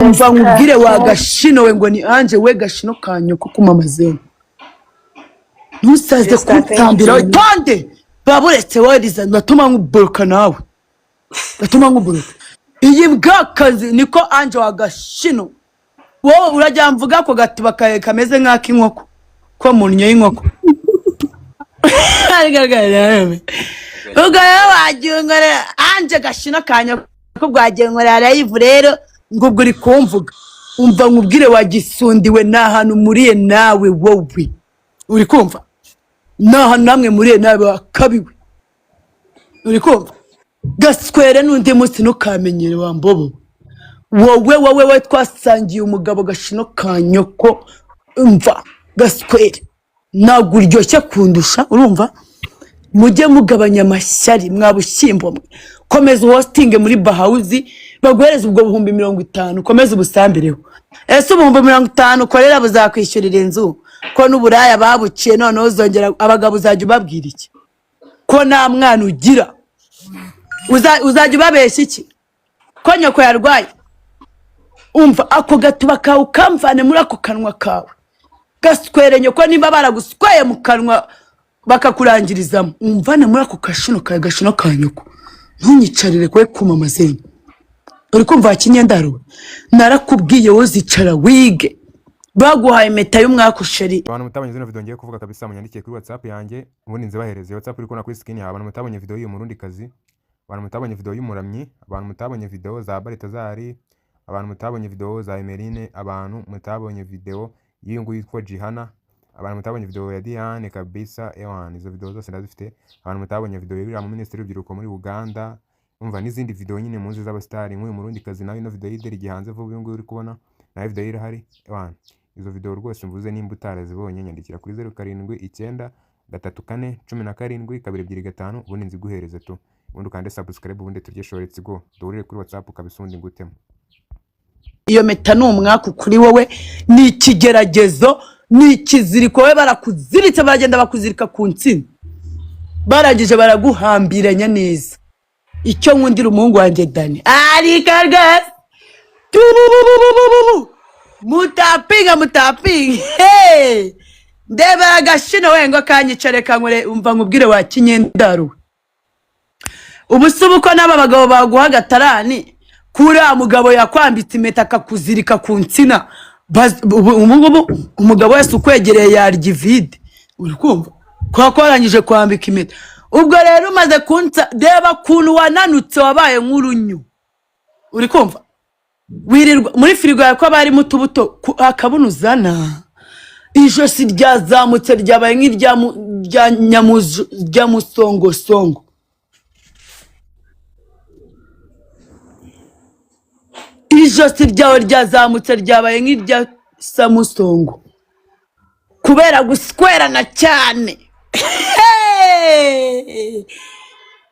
Umva nkubwire wa gashino we, ngo ni Ange we, gashino ka nyoko kumamazeho, ntusaze Jessica, thank kuntambira. you. Tonde baburetse wowe Liza, ndatuma nkuboroka nawe, ndatuma nkuboroka. Iyi mbwakazi niko Ange wa gashino, wowe urajya mvuga ako gatuba kawe kameze nk'ak'inkoko ko mu nnyo y'inkoko. Ubwo rero wagiye unkorera Ange gashino ka nyoko, bwagiye nkorera live rero, ngo ubwo uri kumvuga. Umva nkubwire wa gisundiwe, ni ahantu muriye nawe, wowe uri kumva, ni ahantu namwe muriye nawe wakabiwe, uri kumva gaswere. N'undi munsi ntukamenyere wa mbobo wowe, wowe we twasangiye umugabo, gashino ka nyoko. Umva gaswere, ntabwo uryoshye kundusha, urumva? Mujye mugabanya amashyari mwa bushyimbo mwe. Komeza uhostinge muri bahawuzi, baguhereze ubwo 50,000, komeza ubusambireho. Ese 50,000 ukorera buzakwishyurira inzu, ko n'uburaya babuciye? Noneho uzongera abagabo uzajya ubabwira iki, ko nta mwana ugira? Uzajya ubabeshya iki, ko nyoko yarwaye? Umva, ako gatuba kawe ukamvane muri ako kanwa kawe gaswere. Nyoko niba baragusweye mu kanwa bakakurangirizamo, umvane muri ako kashino kawe, gashino ka nyoko. Ntunyicarire kwe kuma amazenge, uri kumva wa kinyendaro? Narakubwiye, wowe uzicara wige, baguhaye impeta y'umwaka usheri. Abantu mutabonye zino video ngiye kuvuga kabisa, munyandikiye kuri WhatsApp yanjye, ubundi nzibahereze. WhatsApp uri kubona kuri screen yawe. Abantu mutabonye video y'uyu murundi kazi, abantu mutabonye video y'umuramyi, abantu mutabonye video za Baritazari, abantu mutabonye video za Emeline, abantu mutabonye video y'uyu nguyu yitwa Jihana, abantu mutabonye video ya Diane kabisa, ewan, izo video zose ndazifite. Abantu mutabonye video y'uriya mu minisitiri w'urubyiruko muri Uganda, umva, n'izindi video nyine muzi z'abasitari nk'uyu murundi kazi, nawe ino video y'ideri igiye vuba, uyu nguyu uri kubona nawe video ye irahari. Ewan, izo video rwose mvuze, nimba utarazibonye, nyandikira kuri 0793417225, ubundi nziguhereze tu, ubundi ukande subscribe, ubundi turye show. Let's go, duhurire kuri WhatsApp kabisa, ubundi ngutemo. Iyo mpeta ni umwaku kuri wowe, ni ikigeragezo, ni ikiziriko. Wowe barakuziritse, baragenda bakuzirika ku nsina, barangije baraguhambiranya neza. Icyo nkundira umuhungu wanjye Dani, arika rwose tubububububu mutapinga mutapinga. Hey! Ndebera agashino we ngo kanyicare kankore. Umva nkubwire wa kinyendaro, ubu si ubu ko n'aba bagabo baguha agatarani, kuriya mugabo yakwambitse impeta akakuzirika ku nsina. Ubu ngubu umugabo wese ukwegereye yarya ivide, uri kumva, kubera ko warangije kwambika impeta. Ubwo rero umaze kunsa, reba ukuntu wananutse, wabaye nk'urunyu, uri kumva? Wirirwa muri firigo yawe ko haba harimo utubuto, akabuno uzana, ijosi ryazamutse ryabaye nk'irya rya rya musongosongo. Ijosi ryawe ryazamutse ryabaye nk'irya samusongo kubera guswerana cyane. Hey!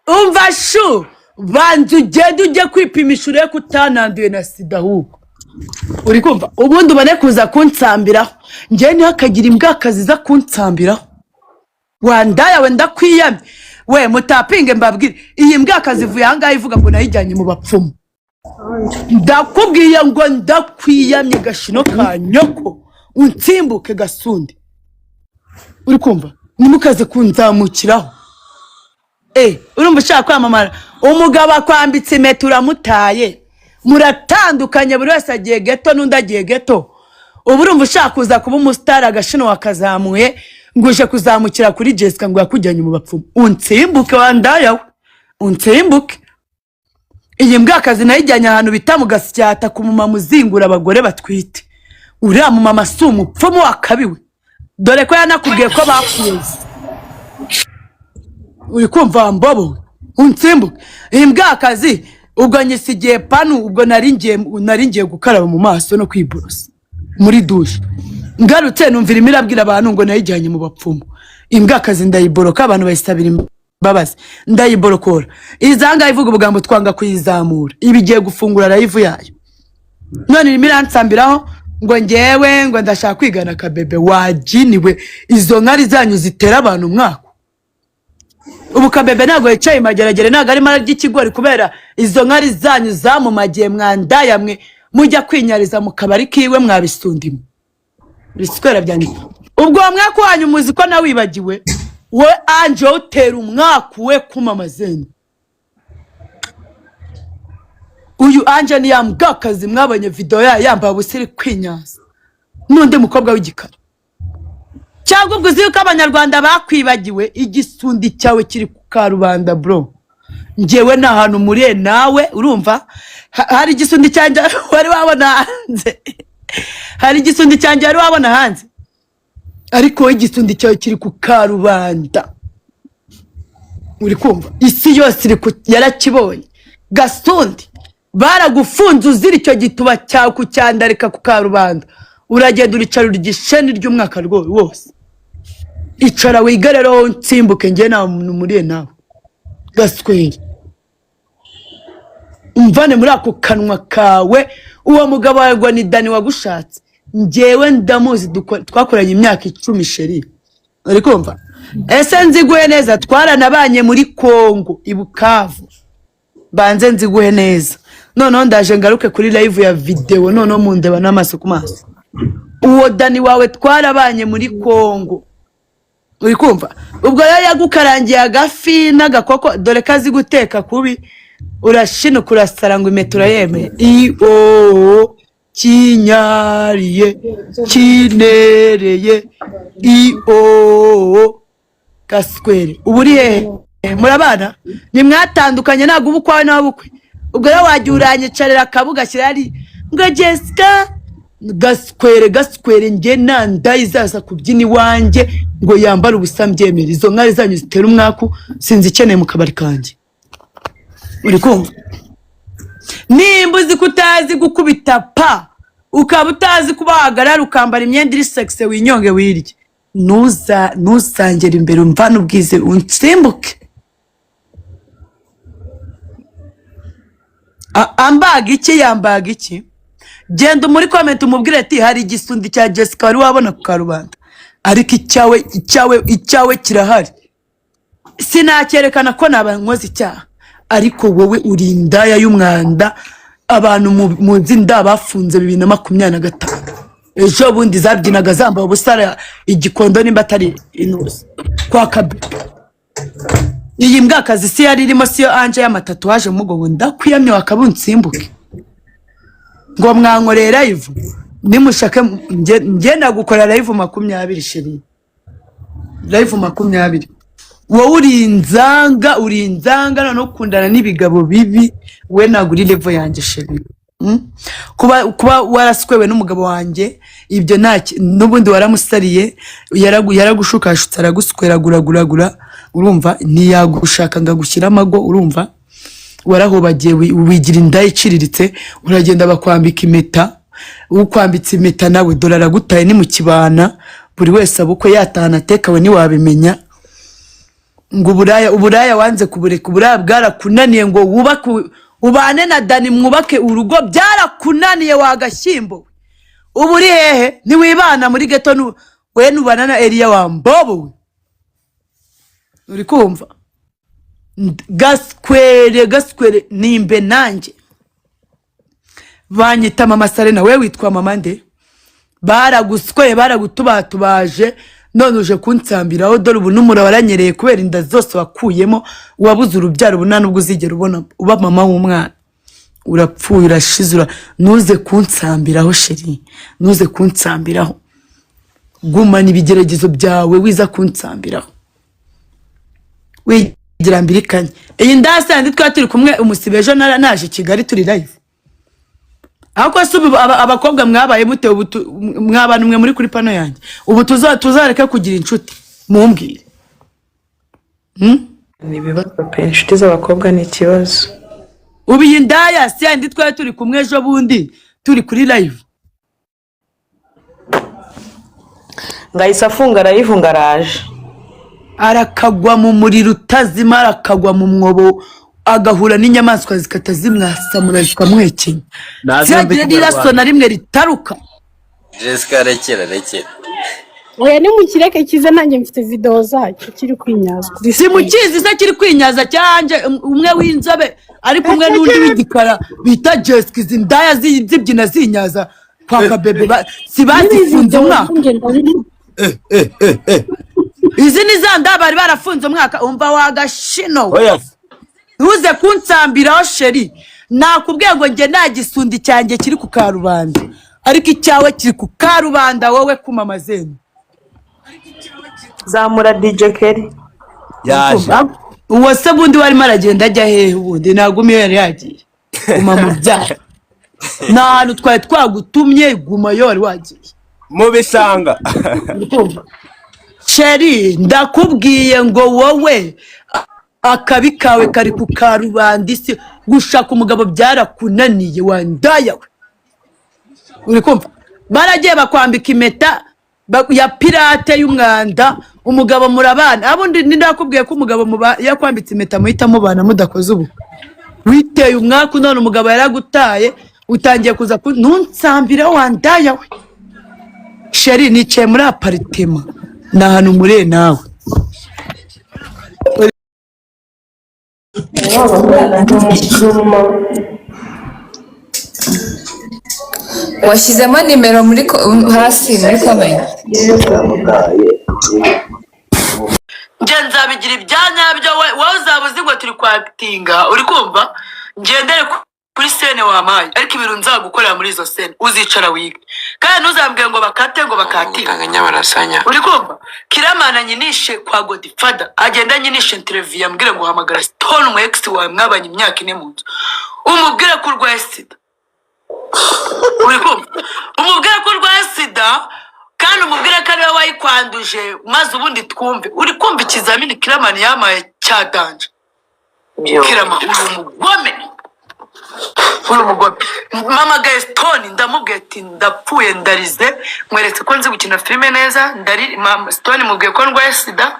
Umva shu, banza ugende ujye kwipimisha urebe ko utananduye na sida ahubwo, uri kumva? Ubundi ubone kuza kunsambiraho. Njyewe ntihakagire imbwakazi iza kunsambiraho. Wandaya we, ndakwiyamye we. Mutapinge mbabwire, iyi mbwakazi ivuye ahangaha ivuga ngo nayijyanye mu bapfumu. Ndakubwiye ngo ndakwiyamye, gashino ka nyoko, unsimbuke gasundi, uri kumva? Ntimukaze kunzamukiraho. Urumva ushaka kwamamara, umugabo akwambitse impeta uramutaye, muratandukanye, buri wese agiye geto n'undi agiye geto. Ubu urumva ushaka kuza kuba umusitari, agashino wakazamuye, ngo uje kuzamukira kuri Jessica ngo yakujyanye mu bapfumu. Unsimbuke wandaya we, unsimbuke. Iyi mbwakazi nayijyanye ahantu bita mu Gasyata ku mumama uzingura abagore batwite. Uriya mumama si umupfumu wakabiwe, dore ko yanakubwiye ko bakuzi, uri kumva mbobo? Unsimbuke. Iyi mbwakazi ubwo nyisigiye panu, ubwo nari ngiye gukaraba mu maso no kwiborosa muri dushe, ngarutse numva irimo irabwira abantu ngo nayijyanye mu bapfumu. Imbwakazi ndayiboroka, abantu bayisabira imbabazi, ndayiborokora. Izangaha ivuga ubugambo twanga kuyizamura, iba igiye gufungura live yayo, none irimo iransambiraho ngo ngewe ngo ndashaka kwigana akabebe. Waginiwe, izo nkari zanyu zitera abantu umwaka. Ubu kabebe ntabwo yicaye Mageragere, ntabwo arimo ararya ikigori kubera izo nkari zanyu zamumagiye. Mwandaya mwe, Mujya kwinyariza mu kabari kiwe, mwabisundimo biswera byanjye. Ubwo uwo mwaka wanyu muzi ko nawibagiwe. We Anje, wowe utera umwaku we kuma amazeni. Uyu Anje ni ya mbwakazi mwabonye video yayo yambaye ubusa iri kwinyaza n'undi mukobwa w'igikara. Cyangwa ubwo uzi yuko Abanyarwanda bakwibagiwe? Igisundi cyawe kiri ku karubanda, bro. Njyewe ni ahantu muriye nawe, urumva? Hari igisundi cyanjye wari wabona hanze? Hari igisundi cyanjye wari wabona hanze? Ariko wowe igisundi cyawe kiri ku karubanda, uri kumva? Isi yose iri yarakibonye. Gasundi, baragufunze uzira icyo gituba cyawe kucyandarika ku karubanda. Uragenda uricara igisheni ry'umwaka wose. Icara wige rero, wowe nsimbuke. Njye nta muntu muriye nawe. Gasweri, umvane muri ako kanwa kawe. Uwo mugabo wawe ngo ni Dani wagushatse, njyewe ndamuzi, twakoranye imyaka 10, chérie. Uri kumva? Ese nziguhe neza? Twaranabanye muri Kongo i Bukavu. Banze nziguhe neza. Noneho ndaje ngaruke kuri live ya video, noneho mundeba n'amaso ku maso. Uwo Dani wawe twarabanye muri Kongo, uri kumva? Ubwo rero yagukarangiye agafi n'agakoko, dore ko azi guteka kubi. Urashinuka, urasara ngo impeta urayemeye. I o kinyariye kinereye i o gaswere. Ubu uri hehe? Murabana, ntimwatandukanye, ntabwo uba ukwawe nawe bukwe. Ubwo rero wajya uranyicarira akabuga ashyira ari ngo Jessica gaswere gaswere. Njye nta nda izaza kubyina iwanjye ngo yambare ubusa mbyemere. Izo nkari zanyu zitera umwaku sinzi ikeneye mu kabari kanjye, uri kumva? Nimba uzi ko utazi gukubita pa, ukaba utazi kuba wahagarara ukambara imyenda iri sexy, winyonge wirye, ntuza ntuzangere imbere. Umvane ubwize, unsimbuke. Ambaga iki? Yambaga iki? Genda muri comment umubwire ati hari igisundi cya Jessica wari wabona ku karubanda? Ariko icyawe, icyawe, icyawe kirahari. Sinacyerekana ko naba nkoze icyaha. Ariko wowe uri indaya y'umwanda. Abantu muzi inda bafunze 2025 ejo bundi zabyinaga zambaye ubusa igikondo, nimba atari inusi kwa Kabe. Iyi mbwakazi si yari irimo, siyo Anje y'amatatouage mu mugongo. Ndakwiyamye, wakaba unsimbuke ngo mwankoreye live. Nimushake njye ndagukora live 20, chérie, live 20. Wowe uri inzanga, uri inzanga. Noneho ukundana n'ibigabo bibi. We ntabwo uri level yanjye, chérie. Kuba waraswewe n'umugabo wanjye, ibyo nta n'ubundi waramusariye, yaragushukashutse, aragusweraguraguragura, urumva? Ntiyagushaka ngo agushyire amago, urumva? Warahobagiye, wigira inda iciriritse, uragenda bakwambika impeta. Ukwambitse impeta nawe dore aragutaye. Ni mu kibana, buri wese aba uko yatahana atekawe, ntiwabimenya. Ngo uburaya, uburaya wanze kubureka. Uburaya bwarakunaniye ngo wubake, ubane na Dani, mwubake urugo, byarakunaniye wagashyimbo we. Ubu uri hehe? Ntiwibana muri ghetto? We nubana na Eliya wa mbobo we, uri kumva? Gaswere gaswere, nimbe nanjye banyita Mama Sarena, we witwa mama nde? Baragusweye, baragutubatubaje, none uje kunsambiraho. Dore ubu n'umura waranyereye kubera inda zose wakuyemo. Wabuze urubyaro, ubu nta nubwo uzigera ubona uba mama w'umwana. Urapfuye, urashize. Ntuze kunsambiraho, chérie, ntuze kunsambiraho. Gumana ibigeragezo byawe, wiza kunsambiraho wigira mbirikanye. Iyi ndasi yandi twari turi kumwe umusibe ejo, naje i Kigali turi live. Ahubwo se ubu abakobwa mwabaye mute? Ubu mwabana mwe muri kuri pano yanjye, ubu tuzareke kugira inshuti? Mumbwire. Ni ibibazo pe, inshuti z'abakobwa ni ikibazo. Ubu iyi ndaya si yandi twari turi kumwe ejo bundi turi kuri live? Ngahise afunga live ngo araje. Arakagwa mu muriro utazima, arakagwa mu mwobo, agahura n'inyamaswa zikata zimwasamura zikamuhekenya. Naze mve Ziragira n'iraso Kinyarwanda. na rimwe ritaruka. Jessica, rekera rekera. Oya, ni mukireke kize, nanjye mfite video zacyo kiri kwinyaza kuri stage. Simukizi se kiri kwinyaza cyanje, umwe w'inzobe ari kumwe n'undi w'igikara bita Jessica. Izi ndaya zibyina zinyaza kwa Kabebe si Nyine izi bazifunze video umwaka. nanjye ndabizi. Eh eh eh. Izi ni za ndaya bari barafunze umwaka. Umva wagashino we. Oya. Ntuze kunsambiraho chérie, nakubwiye ngo njye nta gisundi cyanjye kiri ku karubanda, ariko icyawe kiri ku karubanda, wowe kumama zenu. Zamura DJ Kelly. Yaje. Uwo se bundi warimo aragenda ajya hehe? Ubundi ntabwo iyo yari yagiye. Guma mu byaha, nta hantu twari twagutumye, guma iyo wari wagiye. Mu bishanga. Chérie, ndakubwiye ngo wowe akabi kawe kari ku karubanda. Isi gushaka umugabo byarakunaniye, wandaya we. Uri kumva baragiye bakwambika impeta ya pirate y'umwanda, umugabo murabana. Abundi ndakubwiye ko umugabo yakwambitse impeta muhita mubana mudakoze ubu. Witeye umwaku, none umugabo yaragutaye, utangiye kuza ntunsambire, wandaya we. Chérie, nicaye muri appartement, ni ahantu muriye nawe. Washyizemo nimero muri hasi muri comment. Njye nzabigira ibya nyabyo. We wowe uzaba uzi ngo turi kwakitinga, uri kumva? Ngendere kuri scène wampaye, ariko ibintu nzagukorera muri izo scène uzicara wige, kandi ntuzambwire ngo bakate, ngo bakatire. Gutanga nyabarasanya. Uri kumva Kiramana nyinishe kwa Godfather, agenda nyinishe interview, ambwire ngo hamagara Stone, umu ex wawe mwabanye imyaka 4 mu nzu, umubwire ko urwaye sida. Uri kumva? Umubwire ko urwaye sida kandi umubwire ko ariwe wayikwanduje, maze ubundi twumve. Uri kumva ikizamini Kiramani yamaye cya danger? Kirama, uri umugome, uri umugome. Mpamagaye Stone, ndamubwiye ati ndapfuye, ndarize, mweretse ko nzi gukina filime neza. Ndari Stone mubwiye ko ndwaye sida,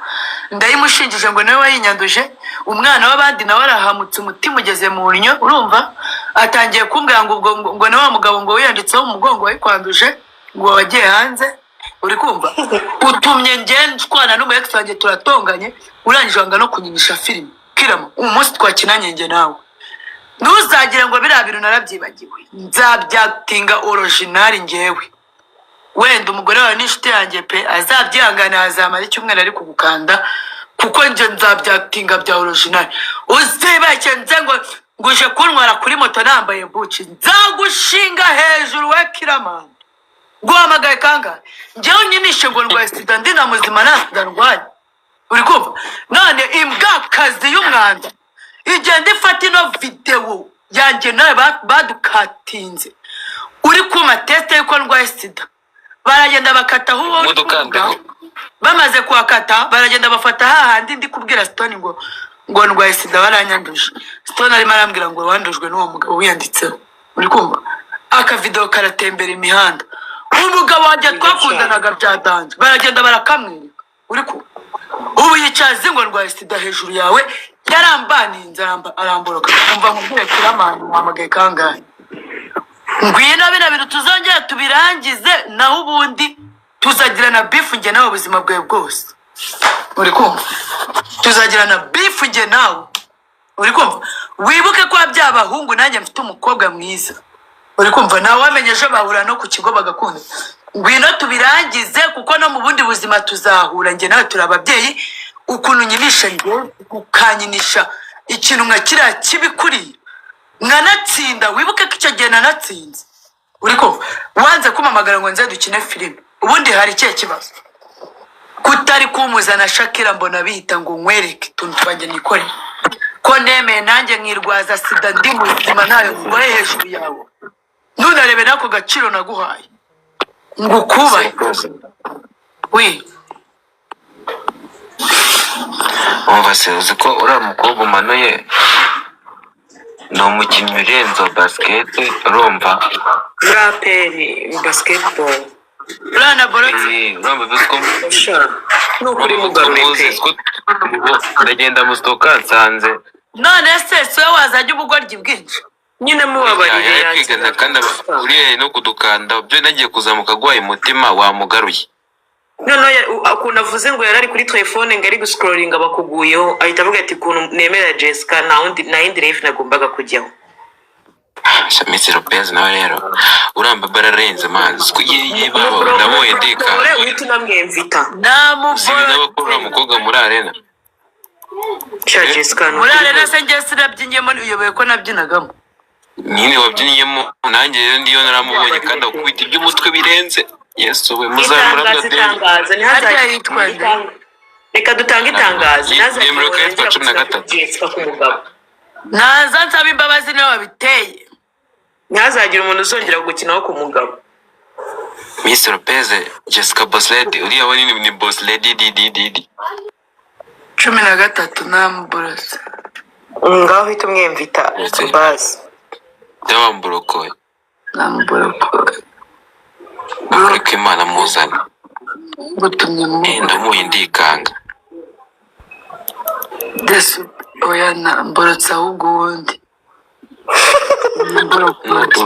ndayimushingije ngo nawe wayinyanduje. Umwana w'abandi nawe arahamutse, umutima ugeze mu nnyo. Urumva atangiye kumbwira ngo ubwo ngo na wa mugabo ngo wiyanditseho mu mugongo wayikwanduje, ngo wagiye hanze. Uri kumva utumye njye nshwana n'umu ex wanjye, turatonganye, urangije wanga no kunyinisha filime. Kirama, uyu munsi twakinanye njye nawe, ntuzagire ngo biriya bintu narabyibagiwe. Nzabyatinga original njyewe. Wenda umugore wawe n'inshuti yanjye pe, azabyihangana, azamara icyumweru ari kugukanda, kuko njye nzabyatinga bya original. Uzibeshye nze ngo nguje kuntwara kuri moto nambaye buci, nzagushinga hejuru. We Kiramani, guhamagaye kangahe? Njyewe unyinishe ngo ndwaye sida, ndi na muzima, nta sida ndwaye. Uri kumva? None imbwakazi y'umwanda igenda ifata ino videwo yanjye nawe badukatinze, uri kuma test y'uko ndwaye sida, baragenda bakata aho wowe uri Imodoka kuvuga. ndeho. Bamaze kuhakata, baragenda bafata hahandi ndi kubwira Stone ngo ndwaye sida, baranyanduje. Stone arimo arambwira ngo wandujwe n'uwo mugabo wiyanditseho. Uri kumva akavidewo karatembera imihanda, umugabo wanjye twakundanaga bya danger, baragenda barakamwereka. Uri kumva ubu yicaye azi ngo ndwaye sida hejuru yawe, yarambaninze, aramboroka. Umva nkubwire Kiramani, muhamagaye kangahe? Ngwino bino bintu tuzongera tubirangize, naho ubundi tuzagirana beef njye nawe ubuzima bwawe bwose. Uri kumva? Tuzagirana beef njye nawe. Uri kumva? Wibuke ko wabyaye abahungu, nanjye mfite umukobwa mwiza. Uri kumva? Nawe wamenye ejo bahura no ku kigo bagakunda. Ngwino tubirangize, kuko no mu bundi buzima tuzahura. Njye nawe turi ababyeyi. Ukuntu nyinisha njye, ukanyinisha ikintu nka kiriya kibi kuriya, nkanatsinda, wibuke ko icyo gihe nanatsinze. Uri kumva wanze kumpamagara ngo nze dukine filime. Ubundi hari ikihe kibazo kutari kumuzana Shakira? Mbona bihita ngo nkwereke utuntu twanjye nikoreye, ko nemeye nanjye nkirwaza sida ndi muzima, ntayo nguhe hejuru yawe. Ntunarebe n'ako gaciro naguhaye ngo ukubahe we. Umva se, uzi ko uriya mukobwa umanuye ni umukinnyi urenze wa basket, urumva? Muri APR basketball. Uriya na borotse. Eh, urumva uzi ko Sha, ni ukuri mugarure muzi pe. ko ndagenda musitoka nsanze. None se si wowe wazajya ubugoryi bwinshi? Nyine mubabarire. Yari kwigana kandi Yakira. uriya no kudukanda byo nagiye kuzamuka agwaye umutima wamugaruye. Noneho ukuntu avuze ngo yari ari kuri telefone, ngo ari guscrollinga, bakuguyeho, ahita avuga ati: "Ukuntu nemera Jessica, nta wundi, nta yindi live nagombaga kujyaho." Miss Lopez nawe rero uramba ararenze manzi ye baba, ndabonye ndikanga. Uhita unamwemvita. Uzi ibintu aba akora uriya mukobwa muri arena. Sha Jessica ni Muri ukuri arena rwose. se njye sinabyinnyemo? Uyobewe ko nabyinagamo? Nyine wabyinnyemo, nanjye rero ndiyo naramubonye, kandi akubita iby'umutwe birenze. Yesu we, muzamura. Itangazo, itangazo. Harya Ntihazagire yitwa nde? Reka dutange itangazo, ntihazagire Yemerewe umuntu ko yitwa wongera cumi na gukina gatatu. Jessica ku mugabo. Ntaza nsaba imbabazi niwe wabiteye. Ntihazagire umuntu uzongera gukinaho ku mugabo. Miss Lopez Jessica Boss Lady, uriya we ni Boss Lady di di di di. 13 namuborose. Ngaho uhita umwemvita. Ndetse- Basi. Byabamburokoye. Namuborokore. Ukuri ko Imana muzana. Gutumye mu Ndamuye ndikanga. Desu, oya, namborotse ahubwo uwundi.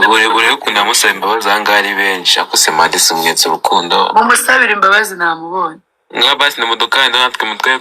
Urebe ukuntu yamusaba imbabazi aha ngaha ari benshi, ariko se madisi umwetse urukundo. Mumusabire imbabazi, namubonye. Nka basi na modoka natwe mutwe.